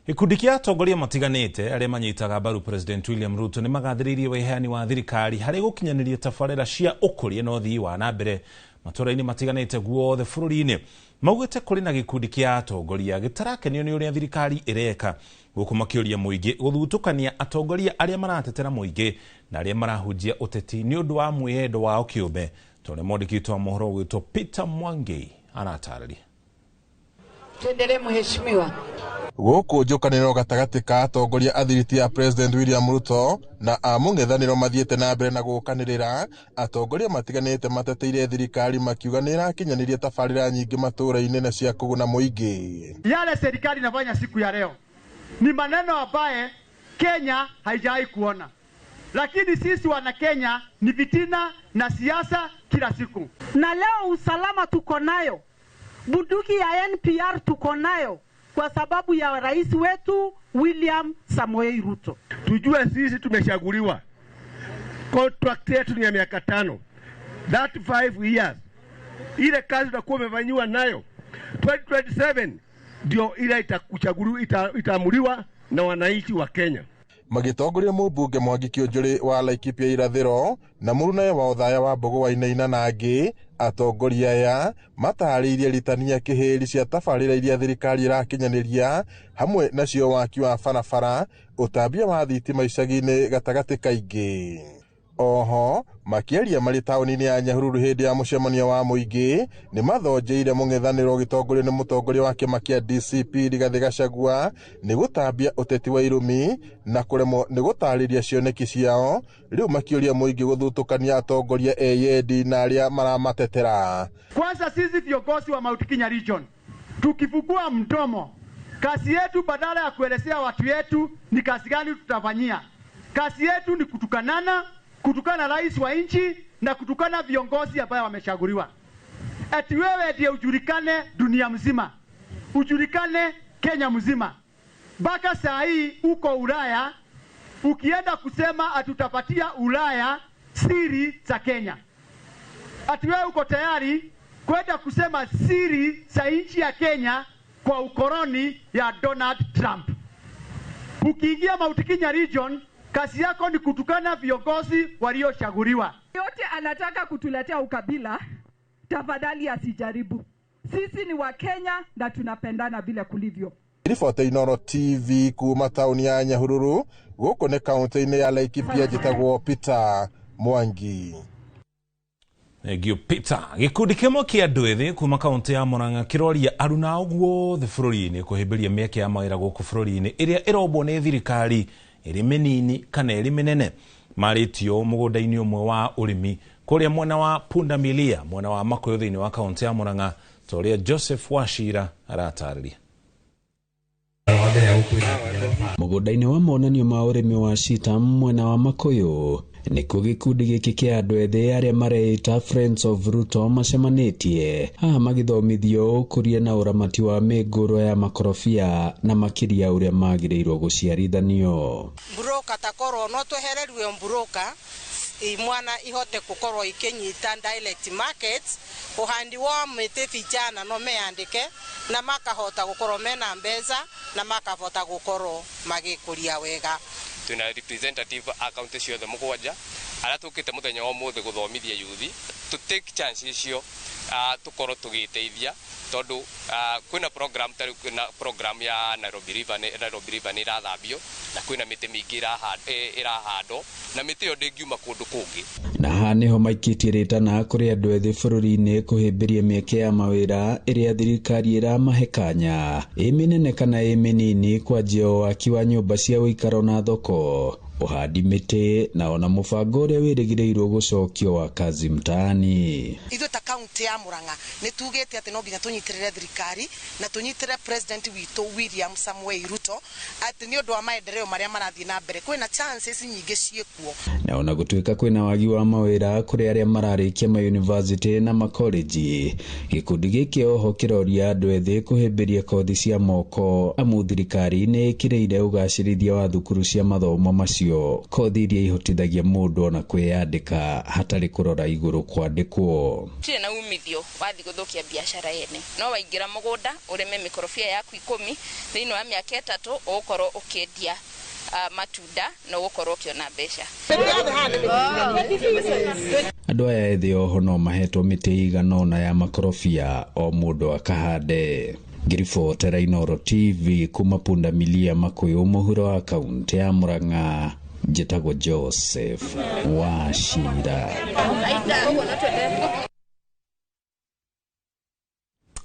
Gĩkundi kĩa atongoria matiganĩte arĩa manyitaga mbaru President William Ruto nĩ magathĩrĩirie wĩheani wa thirikari harĩ gũkinyanĩria tabarĩra cia ũkũria na ũthii wa na mbere matũra-inĩ matiganĩte guothe bũrũri-inĩ. Maugĩte kũrĩ na gĩkundi kĩa atongoria gĩtarakenio nĩ ũrĩa thirikari ĩreka, gũkũ makĩũria mũingĩ gũthutũkania atongoria arĩa maratetera mũingĩ na arĩa marahunjia ũteti nĩ ũndũ wa mwĩyendo wao kĩũmbe, ta ũrĩa mwandĩki witũ wa mohoro ũgwĩtwo Peter Mwangi aratarĩria. Tuendelee mheshimiwa. Gũkũ njũkanĩrĩro gatagatĩ ka atongoria athiriti ya President William Ruto na a mũng'ethanĩro mathiĩte na mbere na gũkanĩrĩra, atongoria matiganĩte mateteire thirikari makiuga nĩ ĩrakinyanĩria tabarĩra nyingĩ matũũra-inĩ na cia kũguna mũingĩ. Yale serikali inafanya siku ya leo ni maneno ambaye Kenya haijawahi kuona, lakini sisi wana Kenya ni vitina na siasa kila siku. Na leo usalama tuko nayo, bunduki ya NPR tuko nayo kwa sababu ya rais wetu William Samoei Ruto. Tujue sisi tumeshaguliwa, contract yetu ni ya miaka 5, that 5 years ile kazi tutakuwa umefanyiwa nayo 2027 ndio ile itakuchaguliwa, itaamuliwa na wananchi wa Kenya. Magĩtongoria mũmbunge Mwangi Kĩũnjũrĩ wa Laikipia irathĩro na mũrunawe wa Othaya wa Mbũgũ wa Inaina na angĩ, atongoria aya matarĩirie ritania kĩhĩri cia tabarĩra iria thirikari ĩrakinyanĩria, hamwe nacio waki wa barabara, ũtambia wa thitima icagi-inĩ gatagatĩ kaingĩ. Oho makĩaria marĩ taũni-inĩ ya Nyahururu hĩndĩ ya mũcemanio wa mũingĩ, nĩ mathonjeire mũng'ethanĩro ũgĩtongorio nĩ mũtongoria wa kĩama kĩa DCP Rigathĩ Gachagua nĩ gũtambia ũteti wa irumi na kũremwo nĩ gũtarĩria cioneki ciao, rĩu makĩũria mũingĩ gũthutũkania atongoria eyendi na arĩa maramatetera. Kwanza sisi viongozi wa Mount Kenya Region tukifungua mdomo, kazi yetu badala ya kuelezea watu yetu ni kazi gani tutafanyia, kazi yetu ni kutukanana, kutukana rais wa nchi na kutukana viongozi ambao wamechaguliwa. Ati wewe ndiye ujulikane dunia mzima, ujulikane Kenya mzima. Mpaka saa hii uko Ulaya, ukienda kusema atutapatia Ulaya siri za Kenya. Ati wewe uko tayari kwenda kusema siri za nchi ya Kenya kwa ukoloni ya Donald Trump. Ukiingia Mount Kenya Region, kazi yako ni kutukana viongozi waliochaguliwa. Yote anataka kutuletea ukabila, tafadhali asijaribu. Sisi ni wa Kenya na tunapendana vile kulivyo. Riboti Inooro TV kuma tauni ya Nyahururu, gũkũ nĩ kaunti-inĩ ya Laikipia, njĩtagwo Peter Mwangi. Thengio Peter. Gĩkundi kĩmwe kĩa andũ ethĩ kuma kaunti ya Murang'a kĩroria aruna guothe bũrũri-inĩ kũhĩmbĩria mĩeke ya mawĩra gũkũ bũrũri-inĩ ĩrĩa ĩrombwo nĩ thirikari ĩrĩ mĩnini kana ĩrĩ mĩnene. Marĩtio mũgũnda-inĩ ũmwe wa ũrĩmi kũrĩa mwena wa Pundamilia, mwena wa Makuyu thĩinĩ wa kaunti ya Murang'a, ta ũrĩa Joseph Wachira aratarĩria. Mũgũnda-inĩ wa monanio ma ũrĩmi wa Shitam mwena wa Makuyu nĩkuo gĩkundi gĩkĩ kĩa andũ ethĩ arĩa mareĩta Friends of Ruto macemanĩtie haha magĩthomithio ũkũria na ũramati wa mĩngũrwa ya makorobia na makĩria ũrĩa magĩrĩirwo gũciarithanio. Mburoka takorwo no twehereriwe mburoka imwana ihote gukorwo ikinyita direct markets, uhandi wa mĩtĩ vijana no meandĩke na makahota gukorwo mena mbeca na makahota gukorwo magĩkũria wega. Twina representative a county ciothe 7 aria tukite muthenya wa umuthi guthomithia yuthi to take chance icio tukorwo tugiteithia tondu kwina program ta riu kwina program ya Nairobi River, Nairobi River ni irathambio na kwina miti mingi irahandwo na miti iyo ndingiuma kundu kungi. Na haha niho maikĩtie rĩtana kũrĩ andũ ethĩ bũrũri-inĩ kũhĩmbĩria mĩeke ya mawĩra ĩrĩa thirikari ĩramahe kanya ĩ mĩnene kana ĩ mĩnini, kwanjia waki wa nyũmba cia ũikaro na thoko, ũhandi mĩtĩ na ona mũbango ũrĩa wĩrĩgĩrĩirwo gũcokio wa kazi mtaani. Ithuĩ ta kaunti ya Murang'a nĩ tugĩte atĩ no nginya tũnyitĩrĩre thirikari na tũnyitĩrĩre president witũ William Samoei Ruto atĩ nĩ ũndũ wa maendeleo marĩa marathiĩ na mbere, kwĩna chances nyingĩ ciĩkuo. Na ona gũtuĩka kwĩna wagi wa mawĩra kũrĩ arĩa mararĩkia mayunivasĩtĩ na makoleji, gĩkundi gĩkĩ oho kĩroria andũ ethĩ kũhĩmbĩria kothi cia moko, amu thirikari nĩ ĩkĩrĩire ũgacĩrithia wa thukuru cia mathomo macio, kothi iria ihotithagia mũndũ ona kwĩyandĩka hatarĩ kũrora igũrũ kwandĩkwo. Gũtirĩ na umithio wathi gũthũkia biacara yene, no waingĩra mũgũnda ũrĩme mĩkorobia yaku 10 thĩinĩ wa mĩaka 3 ũgũkorwo ũkĩendia Matunda na ũgũkorwo ũkĩona mbeca. Andũ aya ethĩ oho no mahetwo mĩtĩ ĩigana ũna ya makorobia o mũndũ akahande. Ngĩribotera Inooro TV kuma Pundamilia Makuyu mũhuro wa kaunti ya Murang'a, njĩtagwo Joseph Wachira.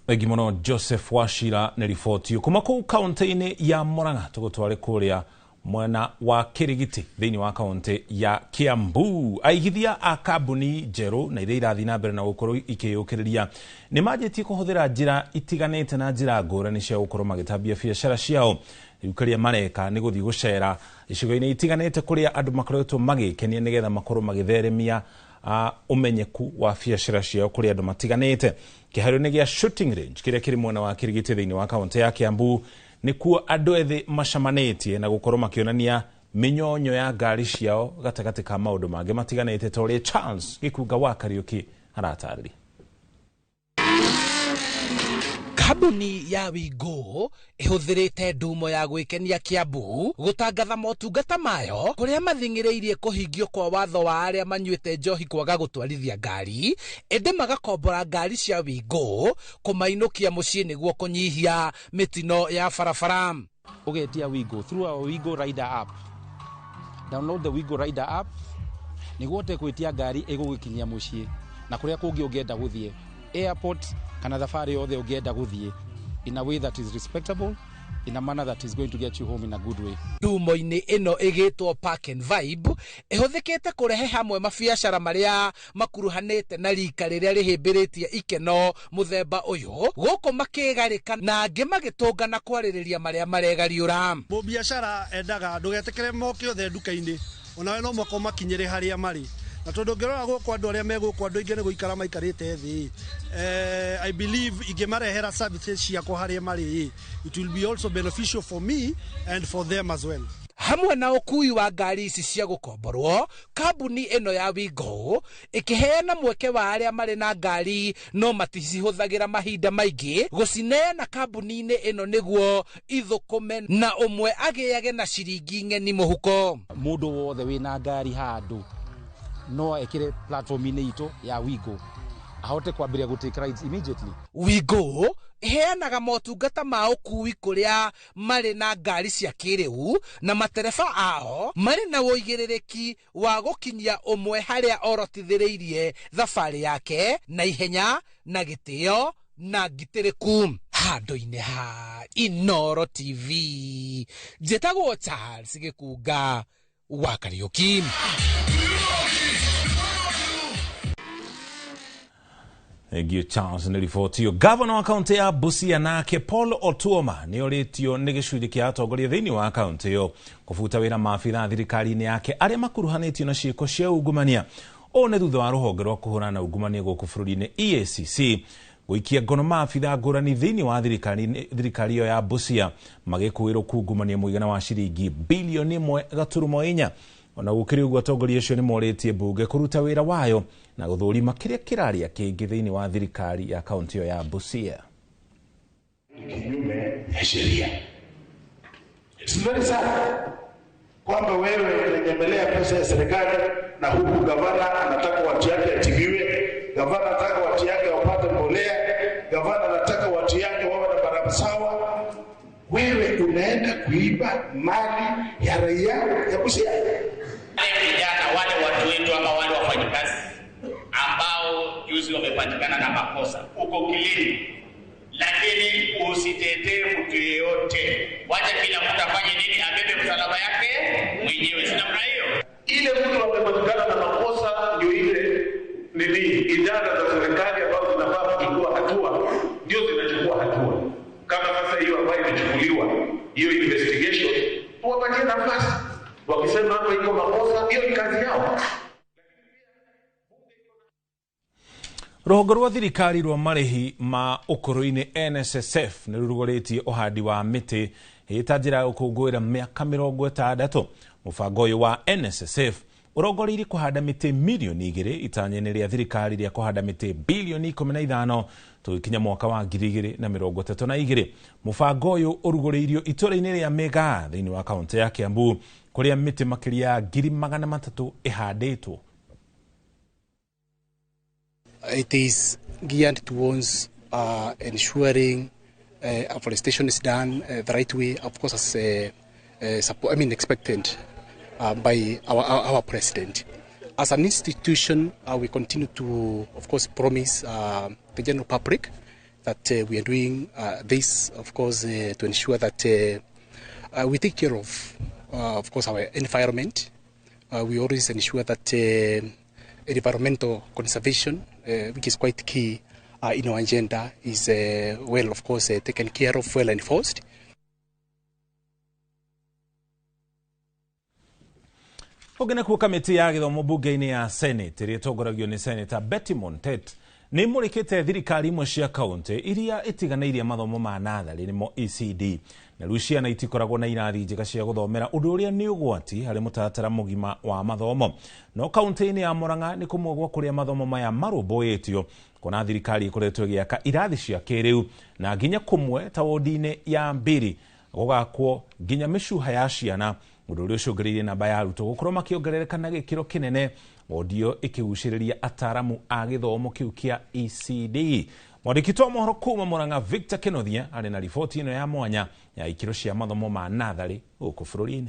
Thengi mũno Joseph Wachira nĩ riboti kuma kũu kaunti-inĩ ya Murang'a. Tũgũtware kũrĩa mwena wa Kirigiti thĩinĩ wa kaunti ya Kiambu. Aigithia a kambuni njerũ na iria irathiĩ na mbere na gũkorwo ikĩyũkĩrĩria nĩ manjĩtie kũhũthĩra njĩra itiganĩte na njĩra ngũrani cia gũkorwo magĩtambia biacara ciao. Rĩu kĩrĩa mareka nĩ gũthiĩ gũcera icigo-inĩ itiganĩte kũrĩa andũ makoretwo magĩkenia nĩgetha makorwo magĩtheremia ũmenyeku wa biacara ciao kũrĩ andũ matiganĩte. Kĩharo-inĩ gĩa shooting range kĩrĩa kĩrĩ mwena wa Kirigiti thĩinĩ wa kaunti ya Kiambu nĩkuo andũ ethĩ macamanĩtie na gũkorwo makĩonania mĩnyonyo ya ngari ciao gatagatĩ ka maũndũ mangĩ matiganĩte ta ũrĩa Charles Gĩkunga wa Kariũki aratarĩria. Kambuni ya Wigo ĩhũthĩrĩte ndumo ya gwĩkenia Kiambu gũtangatha motungata mayo kũrĩa mathing'ĩrĩirie kũhingio kwa watho wa arĩa manyuĩte njohi kwaga gũtwarithia ngari, ĩndĩ magakombora ngari cia Wigo kũmainũkia mũciĩ nĩguo kũnyihia mĩtino ya barabara. Ũgetia Wigo through our Wigo Rider app. Download the Wigo Rider app nĩguo ũhote gwĩtia ngari ĩgũgũkinyia mũciĩ na kũrĩa kũngĩ ũngĩenda gũthiĩ, airport kana thabarĩ yothe ũngĩenda gũthiĩ, in a way that is respectable, in a manner that is going to get you home in a good way. Ndumo-inĩ ĩno ĩgĩtwo Park and Vibe ĩhũthĩkĩte kũrehe hamwe mabiacara marĩa makuruhanĩte na rika rĩrĩa rĩhĩmbĩrĩtie ikeno mũthemba ũyũ, gũkũ makĩgarĩka na angĩ magĩtũngana kwarĩrĩria marĩa maregariũra. Mũbiacara endaga ndũgetĩkĩre moke othe nduka-inĩ, onawe no mũhaka ũmakinyĩre harĩa marĩ. Na tondũ ũngĩrora gũkũ andũ arĩa me gũkũ andũ aingĩ nĩ gũikara maikarĩte thĩ, I believe ingĩmarehera services ciakwa harĩa marĩ, it will be also beneficial for me and for them as well. Hamwe na ũkui wa ngari ici cia gũkomborwo, kambuni ĩno ya Wigo ĩkĩheana mweke wa arĩa marĩ na ngari no maticihũthagĩra mahinda maingĩ gũcineana kambuni-inĩ ĩno nĩguo ithũkũme na ũmwe agĩage na ciringi ng'eni mũhuko. Mũndũ wothe wĩna ngari handũ no ekĩre platform-inĩ itũ ya Wigo ahote kwambĩrĩria gũ take rides immediately. Wigo ĩheanaga motungata ma ũkui kũrĩa marĩ na ngari cia kĩrĩu na matereba ao marĩ na ũigĩrĩrĩki wa gũkinyia ũmwe harĩa orotithĩrĩirie thabarĩ yake na ihenya na gĩtĩo na ngitĩrĩku. Handũ-inĩ ha Inooro TV, njĩtagwo Charles Gĩkunga wa Kariũki. Thank Charles nĩ riboti ĩyo. Gavana wa kaunti ya Busia nake Paul Otuoma nĩ orĩtio nĩ gĩcunjĩ kĩa atongoria thĩinĩ wa kaunti ĩyo kũbuta wĩra maabithaa thirikari-inĩ yake arĩa makuruhanĩtio na ciĩko cia ungumania. Ũũ nĩ thutha wa rũhonge rwa kũhũrana na ungumania gũkũ bũrũri-inĩ EACC gũikia ngono maabithaa ngũrani thĩinĩ wa thirikari ĩyo ya Busia magĩkũĩrwo kungumania mũigana wa ciringi bilioni 1.4. Ona gũkĩrĩ ũguo atongoria acio nĩ morĩtie mbunge kũruta wĩra wayo na gũthũrima kĩrĩa kĩraria kĩngĩ thĩinĩ wa thirikari ya kaunti ĩyo ya Busia. Kinyume ya sheria. It's very sad kwamba wewe unanyemelea pesa ya serikali na huku gavana anataka watu yake atibiwe, gavana anataka watu yake wapate mbolea, gavana anataka watu yake wawe na barabara sawa. Wewe unaenda kuiba mali ya raia ya Busia. Vijana wale watu wetu ama wale wafanyikazi ambao juzi wamepatikana na makosa uko kilini, lakini usitetee mtu yeyote, wacha kila mtu afanye nini, abebe msalaba yake mwenyewe. Si namna hiyo? Ile mtu amepatikana na makosa ndio ile nini, idara za serikali ambazo zinafaa kuchukua hatua ndio zinachukua hatua. Kama sasa hiyo ambayo imechukuliwa hiyo investigation, tuwapatie nafasi. Wakisema hapo iko makosa, hiyo ni kazi yao. Rũhonge rwa thirikari rwa marĩhi ma ũkũrũ-inĩ NSSF nĩ rũrugũrĩtie ũhandi wa mĩtĩ ĩta njĩra ya gũkũngũĩra mĩaka 60. Mũbango ũyũ wa NSSF Ũrongoreirie kũhanda mĩtĩ mirioni 2 itanya-inĩ rĩa thirikari rĩa kũhanda mĩtĩ bilioni 15 tũgĩkinya mwaka wa 2032. Mũbango ũyũ ũrugũrĩirio itũra-inĩ rĩa Mĩgaa thĩinĩ wa kaũntĩ ya Kiambu kũrĩa mĩtĩ makĩria ya 300,000 ĩhandĩtwo. It is geared towards ensuring afforestation is done the right way, of course, as expected by our president. As an institution, we continue to, of course, promise the general public that we are doing this, of course, to ensure that we take care of course, our environment. We always ensure that environmental conservation, which is quite key in our agenda, is well, of course, taken care of, well enforced. Ũngĩ kuo kamĩtĩ ya gĩthomo bunge-inĩ ya Senate ĩrĩa ĩtongoragio nĩ Senator Betty Montet nĩ ĩmũrĩkĩte thirikari imwe cia kaũntĩ iria itiganĩirie mathomo ma natharĩ nĩmo ECD, na rĩu ciana itikoragwo na irathi njega cia gũthomera, ũndũ ũrĩa nĩ ũgwati harĩ mũtaratara mũgima wa mathomo. No kaũntĩ-inĩ ya Murang'a nĩ kũmwe gwa kũrĩa mathomo maya marũmbũĩtio, kuona thirikari ĩkoretwo ĩgĩaka irathi cia kĩrĩu na nginya kũmwe ta wodi-inĩ ya Mbiri gũgakwo nginya mĩcuha ya ciana, ũndũ ũrĩa ũcũngĩrĩirie namba ya arutwo gũkorwo makĩongerereka na gĩkĩro kĩnene, wodi ĩyo ĩkĩgucĩrĩria ataramu a gĩthomo kĩu kĩa ECD. Mwandĩki wa mohoro kuma Murang'a Victor Kenothia arĩ na riboti ĩno ya mwanya ya ikĩro cia mathomo ma natharĩ gũkũ bũrũri-inĩ.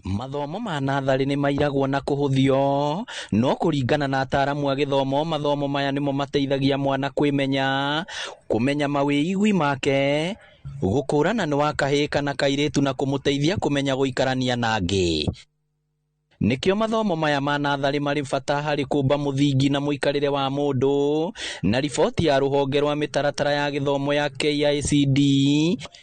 Mathomo ma natharĩ nĩ mairagwo na kũhũthio, no kũringana na ataramu a gĩthomo, mathomo maya nĩmo mateithagia mwana kwĩmenya, kũmenya mawĩigwi make, gũkũrana nĩ wa kahĩĩ kana kairĩtu na kũmũteithia kũmenya gũikarania na angĩ. Nĩkĩo mathomo maya ma natharĩ marĩ bata harĩ kũmba mũthingi na mũikarĩre wa mũndũ. Na riboti ya rũhonge rwa mĩtaratara ya gĩthomo ya KICD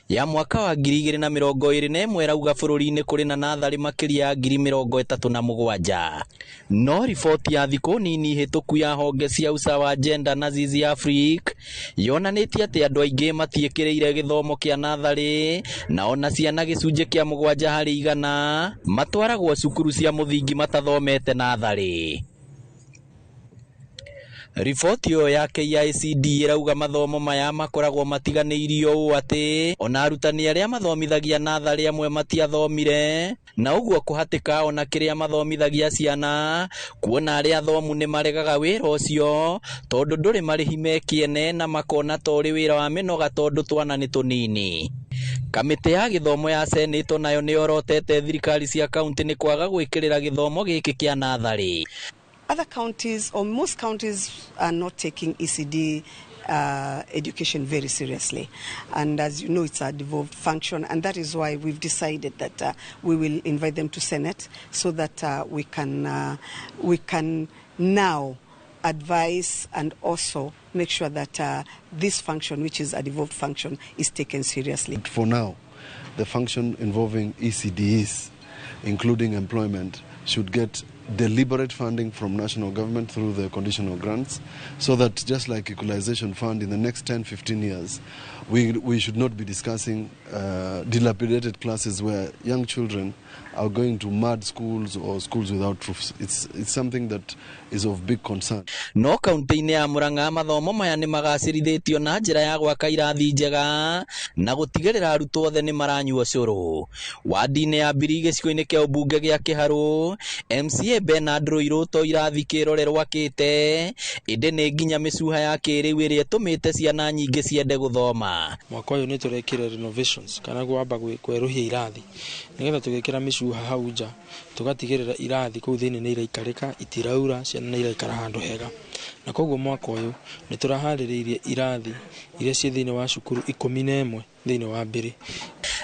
ya mwaka wa 2021 ĩrauga bũrũri-inĩ kũrĩ na natharĩ makĩria ya 37,000. No riboti ya thikũ nini hĩtũku ya honge cia Usawa Gender na Zizi Africa yonanĩtie atĩ andũ aingĩ matiĩkĩrĩire gĩthomo kĩa natharĩ, na ona ciana gĩcunjĩ kĩa 7 harĩ 100 matwaragwo cukuru cia mũthingi matathomete natharĩ. Riboti ĩyo ya KICD ĩrauga mathomo maya makoragwo matiganĩirio ũũ atĩ ona arutani arĩa mathomithagia natharĩ amwe matiathomire, na ũguo kũhatĩka ona kĩrĩa mathomithagia ciana, kuona arĩa athomu nĩ maregaga wĩra ũcio tondũ ndũrĩ marĩhi me kĩene na makona ta ũrĩ wĩra wa mĩnoga tondũ twana nĩ tũnini. Kamĩtĩ ya gĩthomo ya Senate nayo nĩ yorotete thirikari cia kaũntĩ nĩ kwaga gwĩkĩrĩra gĩthomo gĩkĩ kĩa natharĩ. Other counties, or most counties, are not taking ECD education very seriously. And as you know, it's a devolved function, and that is why we've decided that we will invite them to Senate so that we can now advise and also make sure that this function, which is a devolved function, is taken seriously. For now, the function involving ECDs, including employment, should get deliberate funding from national government through the conditional grants, so that just like equalization fund, in the next 10-15 years, we should not be discussing dilapidated classes where young children are going to mad schools or schools without roofs. It's something that is of big concern. No kaunti-inĩ ya Murang'a mathomo maya nĩ magacĩrithĩtio na njĩra ya gwaka irathi njega na gũtigĩrĩra arutwo othe nĩ maranyua cũrũ. Wadi-inĩ ya Mbiri gĩcigo-inĩ kĩa ũmbunge gĩa Kĩharũ, MCA Bernard Ruiru to irathi kĩrorerwo akĩte, ĩndĩ nĩ nginya mĩcuha ya kĩrĩu ĩrĩa ĩtũmĩte ciana nyingĩ ciende gũthoma. Mwaka ũyũ nĩ tũrekire renovations kana kwamba kwerũhia irathi nĩgetha tũgĩkĩra mĩcuha hau nja tũgatigĩrĩra irathi kũu thĩinĩ nĩ iraikarĩka, itiraura, ciana nĩ iraikara handũ hega. Na koguo mwaka ũyũ nĩ tũraharĩrĩirie irathi iria ciĩ thĩinĩ wa cukuru 11 thĩinĩ wa Mbiri.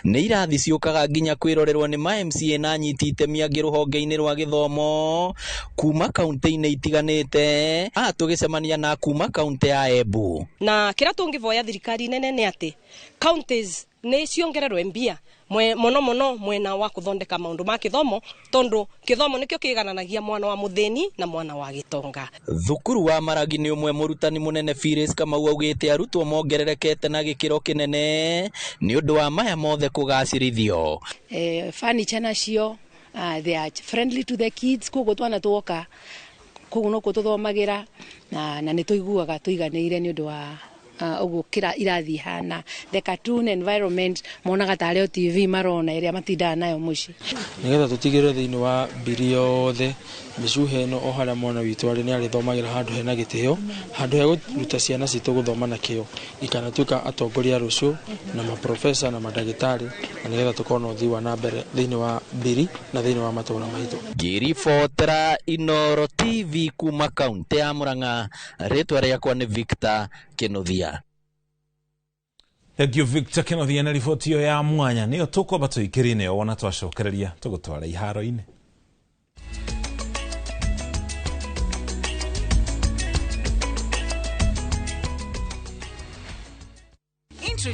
Nĩ irathi ciũkaga nginya kwĩrorerwo nĩ ma MCA na anyiti itemi angĩ rũhonge-inĩ rwa gĩthomo kuma kaunti-inĩ itiganĩte. Haha tũgĩcemania na kuma kaunti ya Embu. Na kĩrĩa tũngĩvoya thirikari nene nĩ atĩ counties nĩ ciongererwe mbia muno muno mwena wa kuthondeka maundu ma kithomo, tondu kithomo nikio kigananagia mwana wa muthini na mwana wa gitonga. Thukuru wa Maragi ni umwe murutani munene Phyllis Kamau augite arutwo mongererekete na gikiro kinene ni undu wa maya mothe kugacirithio. Furniture nacio They are friendly to the kids, koguo twana twoka koguo nokuo tuthomagira na nĩ tũiguaga tũiganĩire nĩ ũndũ wa ũguo kĩra irathi hana the cartoon environment, monaga tarĩ o TV marona ĩrĩa matindaga nayo mũciĩ. Nĩgetha tũtigĩrĩre thĩinĩ wa mbiri yothe mĩcuha ĩno o harĩa mwana witũ arĩ nĩ arĩthomagĩra handũ hena gĩtĩo, handũ he gũruta ciana citũ gũthoma na kĩo ikanatuĩka atongoria rũciũ na maprofesa na mandagĩtarĩ, na nĩgetha tũkorwo na ũthii wa na mbere thĩinĩ wa mbiri na thĩinĩ wa matũũra maitũ. Ngĩribotera Inooro TV kuma kaunti ya Murang'a, rĩtwa rĩakwa nĩ Victor Kinuthia. Thank you, Victor Kinuthia, na riboti ĩyo ya mwanya. Nĩyo tũkwamba tũikĩrie nayo, wona twacokereria tũgũtwara iharo-inĩ.